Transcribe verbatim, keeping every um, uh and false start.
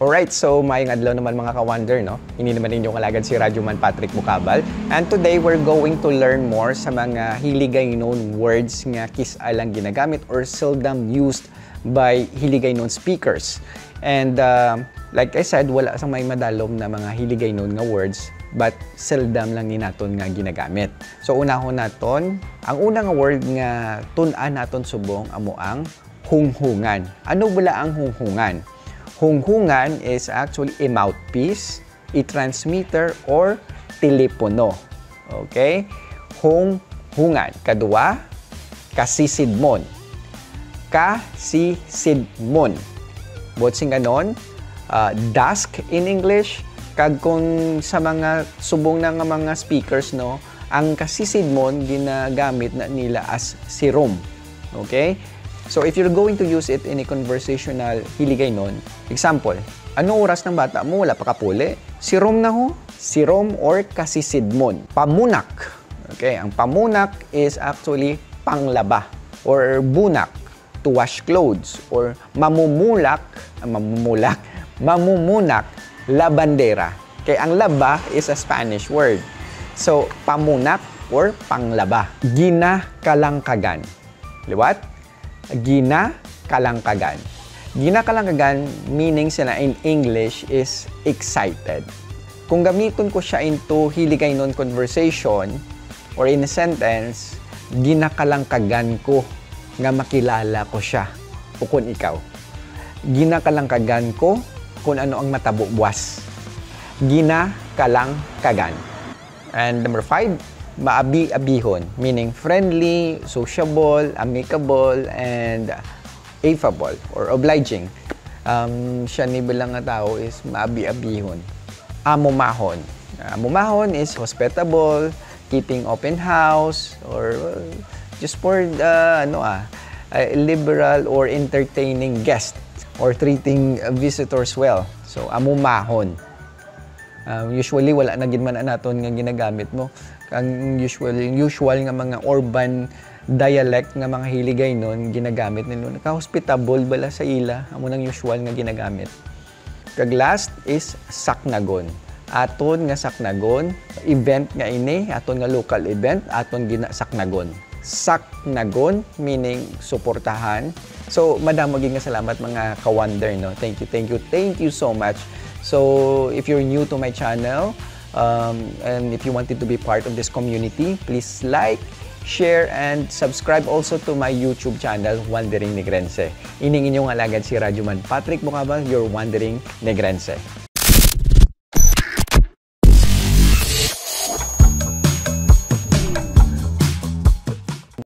Alright, so maayong adlaw naman, mga ka-wonder, no? Ini naman inyong alagad si Radyo Man Patrick Bucabal. And today, we're going to learn more sa mga Hiligaynon words nga kis-a lang ginagamit or seldom used by Hiligaynon speakers. And uh, like I said, wala sang may madalom na mga Hiligaynon nga words, but seldom lang ni naton nga ginagamit. So unahon naton, ang una nga word nga tun-an naton subong amo ang hunghungan. Ano bala ang hunghungan? Hunghungan is actually a mouthpiece, a transmitter, or telepono. Okay? Hunghungan. Kadua, kasisidmon. Kasisidmon. Buot silingon, uh, dusk in English, kag kung sa mga subong na nga mga speakers, no, ang kasisidmon ginagamit na nila as sirom. Okay? So if you're going to use it in a conversational Hiligaynon, example, "Ano oras ng bata mo? Wala pa kapuli?" Sirom na ho. Sirom or kasisidmon. Pamunak. Okay, ang pamunak is actually panglaba or bunak, to wash clothes, or mamumulak, ah, mamumulak, mamumunak, labandera. Kay ang laba is a Spanish word. So, pamunak or panglaba. Ginakalangkagan. Liwat? Ginakalangkagan. Ginakalangkagan, meaning sina in English is excited. Kung gamiton ko siya into Hiligaynon conversation or in a sentence, ginakalangkagan ko nga makilala ko siya ukon ikaw. Ginakalangkagan ko kung ano ang matabo buwas. Ginakalangkagan. And number five, maabi-abihon, meaning friendly, sociable, amicable, and affable or obliging. Um, siya ni bilang nga tao is maabi-abihon. Amumahon. Amumahon is hospitable, keeping open house, or uh, just for uh, ano ah, a liberal or entertaining guest or treating visitors well. So, amumahon. Um, usually, wala na gid man naton nga ginagamit mo. Ang usual, usual nga mga urban dialect nga mga Hiligaynon ginagamit nila. Ka-hospitable bala sa ila, amo nang usual nga ginagamit. Kag last is saknagon. Aton nga saknagon, event nga ini, aton nga local event, aton ginasaknagon. Saknagon, meaning suportahan. So, madamo gid nga salamat, mga ka-wonder, no? Thank you, thank you, thank you so much. So, if you're new to my channel, um, and if you wanted to be part of this community, please like, share, and subscribe also to my YouTube channel, Wandering Negrense. Ining inyong alagad si Radyo Man Patrick Bucabal, your Wandering Negrense.